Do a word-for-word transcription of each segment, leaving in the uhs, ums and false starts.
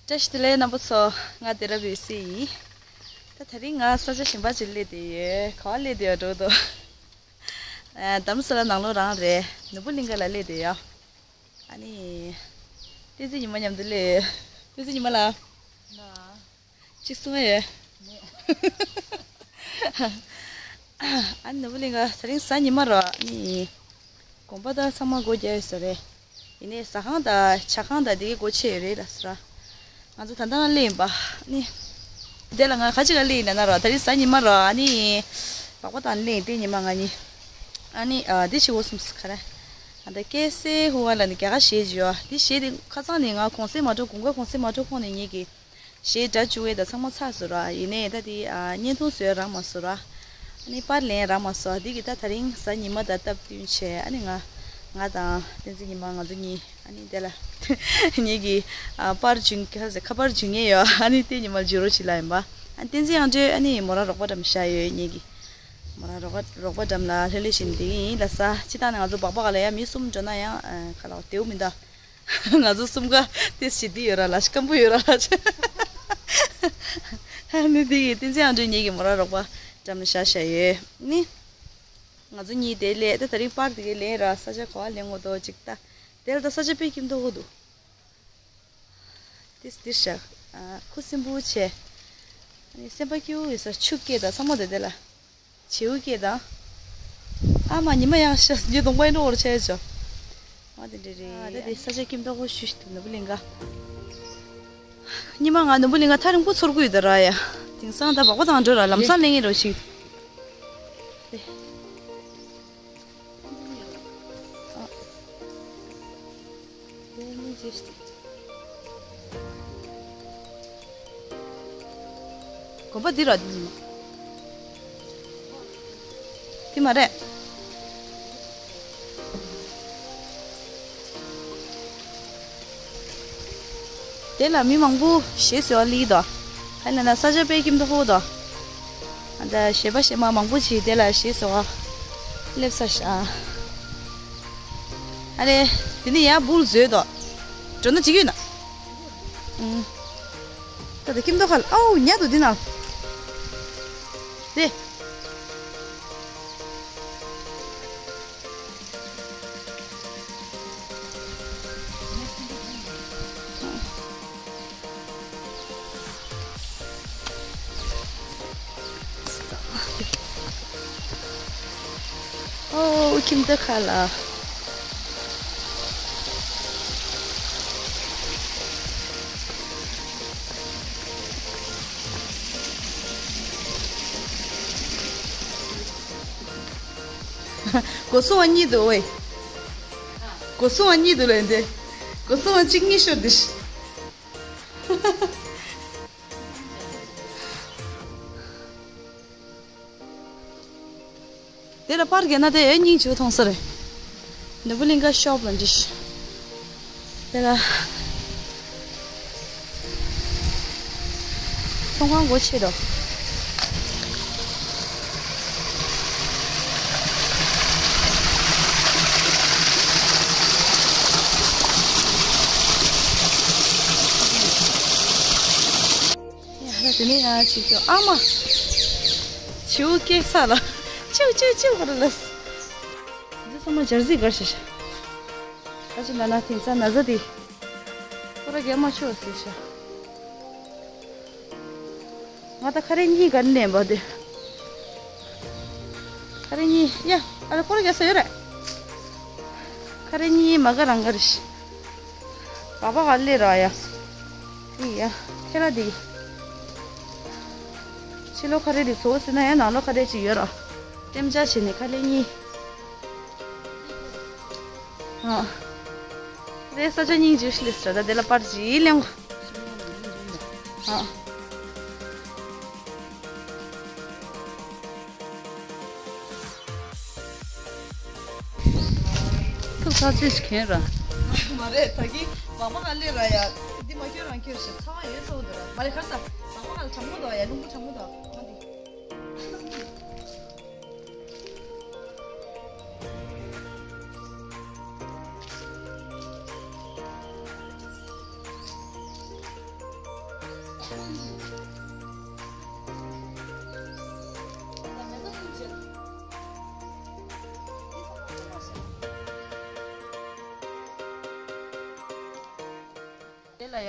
བཀྲ་ཤིས་བདེ་ལེགས་རྣམ་པ་ཚོ། ང་སྡེ་རབ་ཡོད་སྲིད་ཡིན། ད་དེ་རིང་ང་ས་ཆ་གཞན་པ་ཅིག་སླེབས་བསྡད་ཡོད། ག་པར་སླེབས་བསྡད་ཡོད་འགྲོ་འདུག་ཨ། རྡ་རམ་ས་ལ་ནང་ལོགས་རང་རེད། ནོར་བུ་གླིང་ག་ལ་སླེབས་བསྡད་ཡོད། ཨ་ནི། བསྟན་འཛིན་ཉི་མ་མཉམ་དུ་སླེབས། བསྟན་འཛིན་ཉི་མ་ལགས། ལགས། གཅིག་གསུང་ཡ་ཡོད། མེད། ཨ་ནི་ནོར་བུ་གླིང་ག་དེ་རིང་གཟའ་ཉི་མ་རེད། ཨ་ནི། དགོན་པ་དང་ཚང་མ་སྒོ་རྒྱག་ཡོད་ས་རེད། ཡིན་ནའི་ཟ་ཁང་དང་ཇ་ཁང་དང་དེ་གའི་སྒོ་ཕྱེ་ཡོད་རེད་ལབ་སོང་ར། ང་ཚོ་ད་ལྟ་ང་སླེབས་ཡིན་པ། ཨ་ནི། དེ་ལ་ང་ག་ཅི་ག་སླེབས་ཡིན་ན་ན་ར། དེ་རིང་གཟའ་ཉི་མ་ར། ཨ་ནི། སྦག་སྦག་དང་སླེབས་ཡིན་དེ་ཉི་མ་ང་གཉིས། ཨ་ནི། ཨ། དེ་ཕྱི་འོ་སུམ་སུ་ག་རེ། ཨ། ད་སྐད་སེ་ཧུ་ཝ་ལ་ནི་རྒྱ་གར་གཞས་ཅིག་ཡོད། དེ་གཞས་དེ་ཁ་སང་ནས་ང་གུང་སེང་མ་འགྲོ། དགུན་ཁ་གུང་སེང་མ་འགྲོ་གོང་ནས་ངེད་ཀྱིས་གཞས་སྒྲ་བཅུག་ཡས་དང་ཚང་མ་ཚར་སོང་ར། ཡིན་ནའི་ད་དེ། ཨ། བརྙན་ཐུང་བཟོས་རག་མ་སོང་ར། ཨ་ནི་པར་ལེན་རག་མ་སོང་། འདི་གི་ད་དེ་རིང་གཟའ་ཉི་མ་དང་སྟབས་བསྟུན་བྱས། ཨ་ནི་ང་ང་དང་བསྟན་འཛིན་ཉི་མ་ང་ཚོ་གཉིས། ཨ་ནི་དེ་ལ་ངེད་ཀྱི། ཨ། པར་བྱུང་། ཁ་ཁ་པར་བྱུང་མཁན་ཡོད། ཨ་ནི་དེ་ཉི་མ་ལ་བརྒྱུད་རོགས་བྱེད་ལབ་ཡིན་པ། ཨ་ནི་བསྟན་འཛིན་དབྱངས་སྒྲོན། ཨ་ནི་མོ་རང་རོགས་པ་འགྲམ་བཞག་ཡོད། ངེད་ཀྱི་མོ་རང་རོགས་པ་རོགས་པ་འགྲམ་ལ་ལྷོད་ལྷོད་བྱས་ནས་བསྡད་ཀྱི་ཡིན་ལབ་ས། སྤྱིར་བཏང་ནས་ང་ཚོ་སྦག་སྦག་ལ་ཡང་མི་གསུམ་འགྲོ་ན་ཡང་། ཨ། ག་ལ་བདེ་པོ་མི་འདུག་ང་ཚོ་གསུམ་ཀ་ཏོག་ཙམ་བདེ་ཡོད་ར་ལ། སྐམ་པོ་ཡོད་ར་ལ། ཨ་ནི་དེ་གི་བསྟན་འཛིན་དབྱངས་སྒྲོན་ངེད་ཀྱི་མོ་རང་རོགས་པ་འགྲམ་ལ་བཞག་བཞག་ཡོད། ནི། ང་ཚོ་གཉིས་དེ་ལས་ད་དེ་རིང་པར་དེ་གའི་ལེན་ར། ས་ཆ་ག་པར་ལེན་དགོས་འདུག་ཅིག་ལྟ། དེ་ལ་ད་ས་ཆ་དཔེ་སྐྱིད་མདོག་པོ་འདུག་ཏིས་ཏིས་ཤག་ཨ། ཁུ་སིམ་པོ་བྱས། ཨ་ནི་སེམས་པ་སྐྱིད་པོ་ཡོད་ས། ཆུ་སྐད་དང་ཚང་མ་དེ་དེ་ལ། བྱེའུ་སྐད་དང་། ཨ་མ་ཉི་མ་ཡག་ཤག་ཉི་གདོང་པ་ཡིན་འགྲོ་བར་བྱས་ཆོག་ཨ། དེ་འདྲ་རེད། ཨ། ད་དེ་ས་ཆ་སྐྱིད་མདོག་པོ་ཞེ་པོ་ཅིག་འདུག་ནོར་བུ་གླིང་ག། ཉི་མ་ང་ནོར་བུ་གླིང་ག་ཐག་རིང་པོ་ཚོར་གྱི་ཡོད་ད་ར་ཡ། དེང་སང་ད་སྦག་སྦག་དང་འགྲོ་ར། ལམ་སང་སླེབས་ངེས་རོགས་ཤིག་ཨ། དགོན་པ་འདི་ར། འདི་ཉི་མ། དེ་མ་རེད། དེ་ལ་མི་མང་པོ་གཞས་བཟོ་བ་སླེབས་འདུག་ག་ཡིན་ལབ་ན་ས་ཆ་དཔེ་སྐྱིད་མདོག་པོ་འདུག་ཨ། ད་གཞས་པ་གཞས་མ་མང་པོ་ཅིག་དེ་ལ་གཞས་བཟོ་བ་སླེབས་ས་ཤག་ཨ་རེ། དེ་ནས་ཡར་སྦུག་ལ་འཛུལ་འདུག་འགྲོ་ན་འགྲིག་གི་ཡོད་ན། ཨུམ། ད་ལྟ་སྐྱིད་མདོག་ཁ་ལ། ཨའུ། ཉལ་འདུག་འདི་ནང་། དེ། ཨོ། ཁྱིམ་དུ་ཁ་ལ། སྒོ་སྲུང་བ་གཉིས་འདུག་ཝེ། སྒོ་སྲུང་བ་གཉིས་འདུག་ལབ་འདི། སྒོ་སྲུང་བ་གཅིག་གཉིས་ཤོར་འདི། དེ་ལ་པར་རྒྱག་ན་དེ་ཡང་སྙིང་རྗེ་པོ་མཐོང་ས་རེད། ནོར་བུ་གླིང་ག་ཤོབ་ལ་འདི། དེ་ལ་ཚོང་ཁང་སྒོ་ཕྱེ་འགྲོ། ཡ་ལ་དེ་ནས་ཡང་ཅིག་ཏུ་ཨ་མ། བྱིའུ་སྐྱེས་ས་ལ། ཅིའུ་ཅིའུ་ཅིའུ་ག་རེ་ལབ། འདི་ཚང་མ་འབྱར་རྩི་གར་ཤ་ཤ། ད་ཅི་ན་ན་དེང་སང་ན་ཚ་དེ། ཁོ་ར་རྒྱ་མ་ཆོག་ཟེར་ཤ། ང་ད་ཁ་རས་གཉིས་གར་ནས་འབའ་དེ། ཁ་རས་གཉིས་ཡ། ཨ་ལ་ཁོ་ར་རྒྱ་ས་ཡོད་རེད། ཁ་རས་གཉིས་མ་ག་རང་ག་རེ་ཤི། བ་བ་ག་ལེ་ར་ཡ། ཨི་ཡ། ཁྱེད་ར་དེ། ཕྱི་ལོགས་ཁ་རས་དེ་བཟོ་ཟེར་ན་ཡང་ནང་ལོགས་ཁ་རས་ཅིག་ཡོད་ར། ལྟེམ་ཅག་བྱས་ནས་ཁ་ལེ་གཉིས། ཨ། རེ་ས་ཆ་སྙིང་རྗེ་ཤི་ལེ་སི་ར། ད་དེ་ལ་པར་ཅིག་ལེན་གོ། ཨ། ཐུག་ཚར་ཚོད་ཞིག་གྱོན་ར། མ་རེད། ད་གིན་མག་མ་ག་ལེ་ར་ཡ། འདི་མ་གྱོན་རང་གྱོན་ཞིག་ཚ་བ་ཡོད་ཚ་བོ་འདི་ར། མ་རེད་ཁར་ས། མག་མ་ག་ལ་གྲང་མོ་འདུག་ཡ། རླུང་བུ་གྲང་མོ་འདུག་མ་འདི།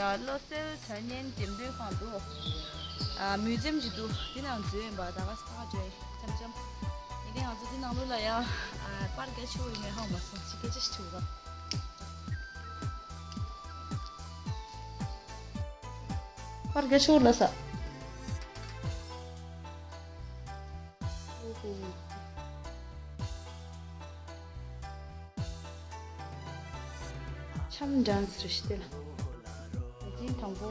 བློ་གསལ་དོན་གཉེར་འགྲེམས་སྟོན་ཁང་འདུག་ཨ། མིའུ་ཛི་ཡམ་ཞིག་འདུག་འདི་ནང་འཛུལ་ཡིན་པ། ད་ག་ས་ག་འགྲོ་ཡིན། འཆམ་འཆམ། ཡིན་ནའི་ང་ཚོ་འདི་ནང་ལོགས་ལ་ཡང་ཨ། པར་རྒྱག་ཆོག་ཡོད་མེད་ཧ་གོ་མ་སོང་། ཅིག་སྐད་ཆ་ཞིག་དྲིས་དགོས་ད། པར་རྒྱག་ཆོག་ལ་ས། འཆམ་ཌན་སི་རེད་ཤག་དེ་ལ། ཡ་ཅིན་དང་པོ་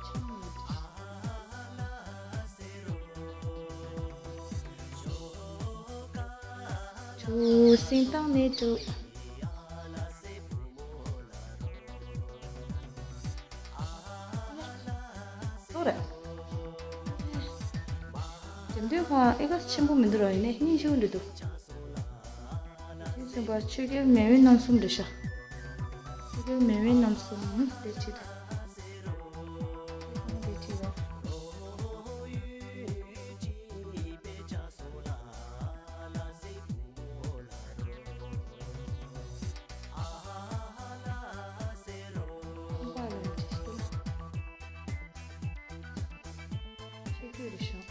འཆམ་ཌན་སི། ཆུ་སྲིན་བཏང་ནས་བྲོས། སོ་རེད། འགྲེམས་སྟོན་ཁང་ཨེ་ག་ཆེན་པོ་མི་འདུག་ར། ཡིན་ནའི་སྙིང་རྗེ་པོ་འདྲ་འདུག་དེ་ཚན་པ་ཆོས་རྒྱལ་མེས་དབོན་རྣམ་གསུམ་རེད་ཤག་ཆོས་རྒྱལ་མེས་དབོན་རྣམ་གསུམ་དེ་བྲིས་འདུག་དེ་བྲིས་འདུག་ཁང་པ་ལ་འདྲི་ཤེས་ཆེ་རྒྱུ་རེད་ཤག་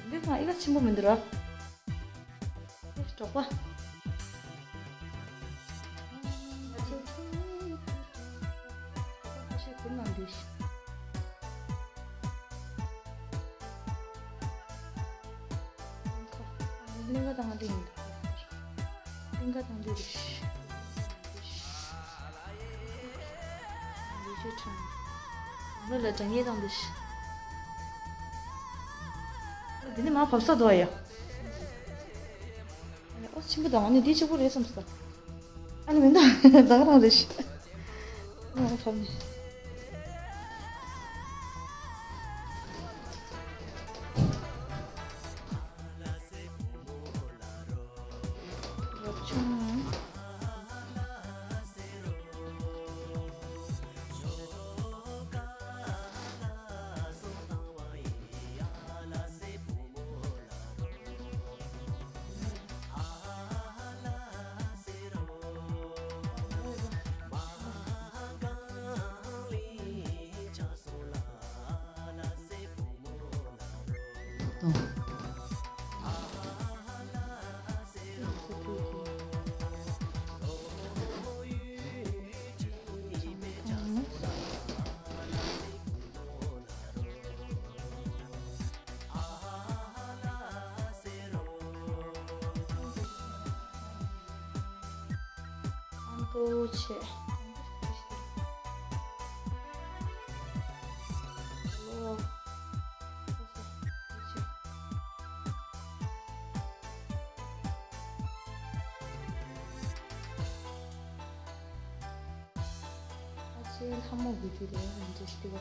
འདི་ཁང་ཨི་ལ་ཆེན་པོ་མི་འདུག་ར། ཨེ་གྲོགས་པ། ཁ་ཤས་གུར་ནང་འདུག་གླིང་ག་དང་གླིང་། གླིང་ག་དང་གླིང་། ལུས་ཤེས་ཁྲོམ། ལོ་ལ་དྲ་ངེས་དང་འདི། འདི་ནི་མ་བབས་ས་དོ་ཡ། ཨོ་ཆེན་པོ་དང་ནི་འདི་གཅིག་པོ་རེད་བསམ་སོང་། ཨ་ནི་མི་འདུག་ད་ག་རང་རེད་ཤག་ཨ་ཕབ་ནས། རབ་བྱུང་། ཨང་པོ་ཆེ། ཨོ། ཨ་ཅེ་ལྷ་མོ་དགོས་རྒྱུ་རེད། ང་འདྲེ་ཤི་བ།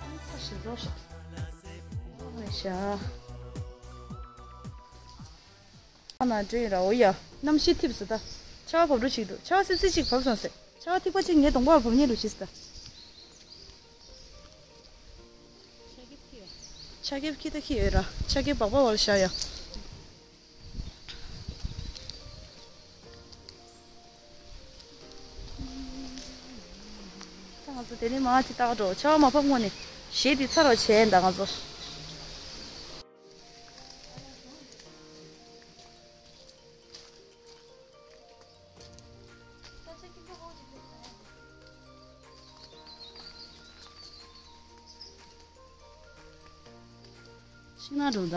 ཨ་ནི་ཚ་ཞིག་རོ་ཞིག་ཨོ་ཧེ་ཤ། ཨ་ན་འདྲེ་ཡིན་ར། འོ་ཡ། གནམ་གཤིས་འཐིབས་སོང་ད། ཆར་པ་བབས་འགྲོ་ཞིག་འདུག་ཆར་པ་སིབ་སིབ་ཅིག་བབས་སོང་ཟེར། ཆར་པ་ཐིགས་པ་གཅིག་ངའི་གདོང་པར་བབས་ཉེ་རུ་ཞིག་ད། ཆ་རྒྱབ་ཁྱི་ད་ཁྱི་ཡོད་ར། ཆ་རྒྱབ་སྦག་སྦག་བར་བཞག་ཡ། ད་ང་ཚོ་དེ་ནས་མར་ཅིག་བལྟ་འགྲོ། ཆར་པ་མ་བབས་སྔོན་ནས་གཞས་འདི་ཚར་བ་བྱས་ཡིན་ད་ང་ཚོ། ཤིང་ནགས་འགྲོ་ད།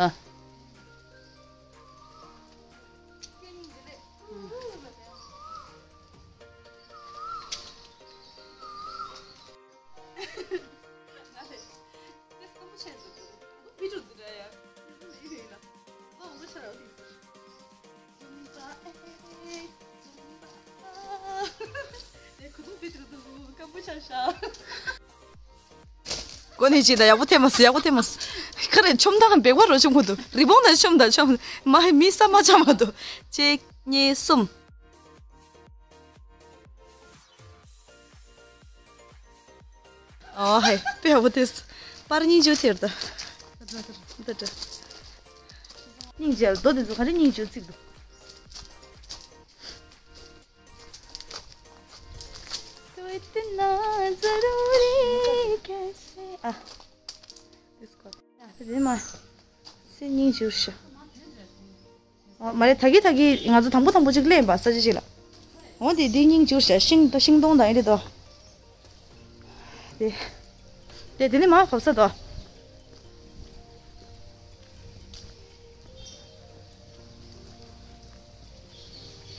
ཀོ་ནི་ཅི་ད། ཡག་པོ་ཐེབས་མ་སོང་། ཡག་པོ་ཐེབས་མ་སོང་། ཁ་རེ་ཆོམ་ཐང་འབེག་པ་རོ་ཆོམ་གོ་འདུག་རི་བོང་ད་ཆོམ་ད་ཆོམ། མ་ཧེ་མི་ས་མ་ཆ་མ་འདུག་གཅིག་གཉིས་གསུམ། ཨོ་ཧེ། དཔེ་ཡག་པོ་ཐེབས། པར་སྙིང་རྗེ་ཐེབས་ད། ད་ད། སྙིང་རྗེ། རྡོ་དེ་ཚོ་ག་རེ་སྙིང་རྗེ་ཚིག་འདུག་ཨ། དེ་མ་སེ་སྙིང་རྗེ་ཤ། ཨ། མ་རེད། ད་གི་ད་གི་ང་ཚོ་དང་པོ་དང་པོ་ཅིག་སླེབས་པ་ས་ཆ་ཅིག་ལ། འོ་དེ་དེ་སྙིང་རྗེ་ཤ། ཤིང་ཤིང་སྡོང་དང་ཨེ་རེད་དོ། དེ། དེ་དེ་ནི་མ་བབས་ས་དོ།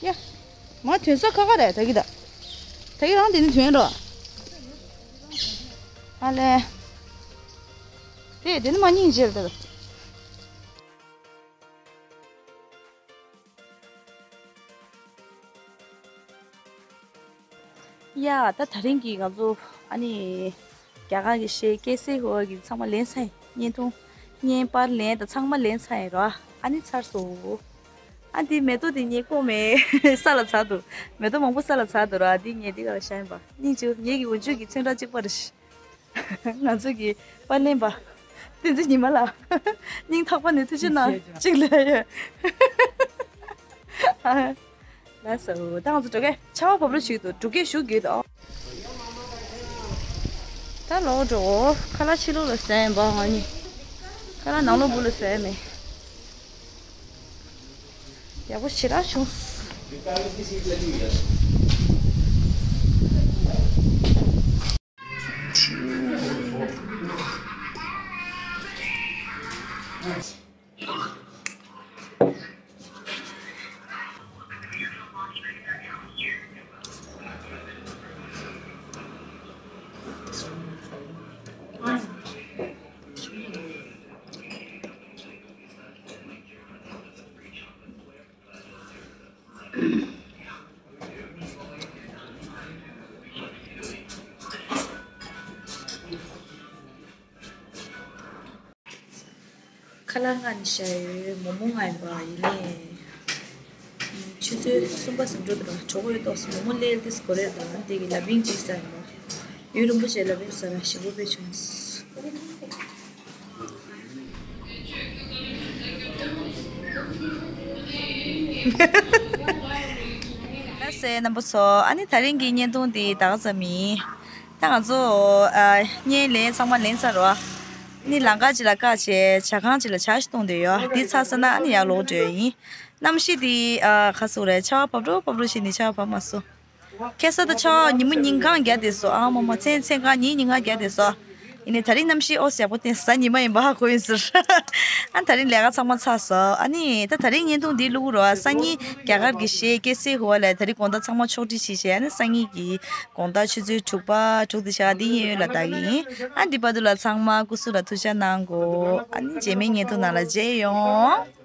ཡ། མ་ཐོན་ས་ཁ་ཁ་རེད་ད་གི་ད། ད་གི་རང་དེ་ནི་ཐོན་རོགས། ཨ་ལེ། དེ་དེ་ནི་མ་སྙིང་རྗེ་རེད་ད། ཡ། ད་དེ་རིང་གི་ང་ཚོ་ཨ་ནི་རྒྱ་གར་གྱི་གཞས་ཀེ་སེ་ཧུ་ཨ་གི་ཚང་མ་ལེན་ཚར་ཡིན། བརྙན་ཐུང་བརྙན་པར་ལེན་དང་ཚང་མ་ལེན་ཚར་ཡིན་རོ། ཨ་ནི་ཚར་སོང་། ཨ་འདི་མེ་ཏོག་འདི་ངས་བསྐོར་མེད། ས་ལ་ཚར་འདུག་མེ་ཏོག་མང་པོ་ས་ལ་ཚར་འདུག་ར། འདི་ངས་འདི་ག་ལ་བཞག་ཡིན་པ། སྙིང་རྗེ། ངེད་ཀྱི་འོག་འཇུག་གི་ཚོན་ཁྲ་གཅིག་པ་རེད། ང་ཚོ་གི་པར་ལེན་པ་བསྟན་འཛིན་ཉི་མ་ལགས། སྙིང་ཐག་པ་ནས་ཐུགས་རྗེ་གནང་། གཅིག་ལ་ཡོད། ལགས་སོ། ད་ང་ཚོ་འགྲོ་གི། ཆར་པ་བབས་རོགས་བྱེད་འདུག་འགྲོ་གི་ཞུ་གི་འདུག་ད་ལོག་འགྲོ། ཁ་ལག་ཕྱི་ལོགས་ལ་ཟ་ཡིན་པ། ང་གཉིས་ཁ་ལག་ནང་ལོགས་སྦུག་ལ་ཟ་ཡ་མེད། ཡག་པོ་ཞེ་དྲག་བྱུང་། ཁ་ལག་མངགས་ནས་བཞག་ཡོད། མོག་མོག་མངགས་ཡིན་པ། ཡིན་ནའི་ཆུ་ཚོད་གསུམ་པ་ཟིན་འགྲོ་འདུག་ར། གྲོགས་པོ་ཡོད་ཏོག་ཙམ་མོག་མོག་ལས་ཏིས་གོ་རེད་ད། དེ་གི་ལ་ཕིང་གཅིག་ཟ་ཡིན་པ། ཡུན་རིང་པོ་བྱས་ལ་ཕིང་ཟ་ར། ཞིམ་པོ་དཔེ་བྱུང་། ལགས་སེ་རྣམ་པ་ཚོ། ཨ་ནི་དེ་རིང་གི་བརྙན་ཐུང་འདི་ད་ག་ཙམ་ཡིན། ད་ང་ཚོ་ཨ་བརྙན་ལེན་ཚང་མ་ལེན་ཚར་རོ། ཨ་ནི་ལམ་ཁ་ཅིག་ལ་བཀག་བྱས་ཇ་ཁང་ཅིག་ལ་ཇ་ཞིག་བཏུང་བསྡད་ཡོད། འདི་ཚར་སོང་ན་ཨ་ནི་ཡར་ལོག་འགྲོ་ཡ་ཡིན། གནམ་གཤིས་འདི་ཨ་ག་ཟེར་དགོས་རེད། ཆར་པ་བབས་རོགས་བབས་རོགས་བྱས་ནས་ཆར་པ་བབས་མ་སོང་། ཁ་སང་ད་ཆར་པ་ཉིན་མོ་ཉིན་གང་བརྒྱབ་བསྡད་སོང་། ཨ་མ་མ། མཚན་མཚན་གང་ཉིན་ཉིན་གང་བརྒྱབ་བསྡད་སོང་། ཡིན་ནའི་དེ་རིང་གནམ་གཤིས་ཨོ་ཡག་པོ་བསྟན། གཟའ་ཉི་མ་ཡིན་པ་ཧ་གོ་ཡིན་ཟེར། ཨ་དེ་རིང་ལས་ཀ་ཚང་མ་ཚར་སོང་། ཨ་ནི་ད་དེ་རིང་བརྙན་ཐུང་འདི་བླུག་རོགས། སང་ཉིན་རྒྱ་གར་གྱི་གཞས་ཀེ་སེ་ཧུ་ཨ་ལ་དེ་རིང་དགོང་དག་ཚང་མ་ཕྱོགས་སྒྲིག་བྱས་བྱས། ཨ་ནི་སང་ཉིན་གྱི་དགོང་དག་ཆུ་ཚོད་དྲུག་པ་དྲུག་དེ་ཆ་འདི་གཡས་གཡོན་ལ་ལྟ་གི་ཡིན། ཨ་འདི་བར་དུ་ལ་ཚང་མ་སྐུ་གཟུགས་ལ་ཐུགས་ཅག་གནང་གོ། ཨ་ནི་རྗེས་མའི་བརྙན་ཐུང་ནང་ལ་མཇལ་ཡོང་།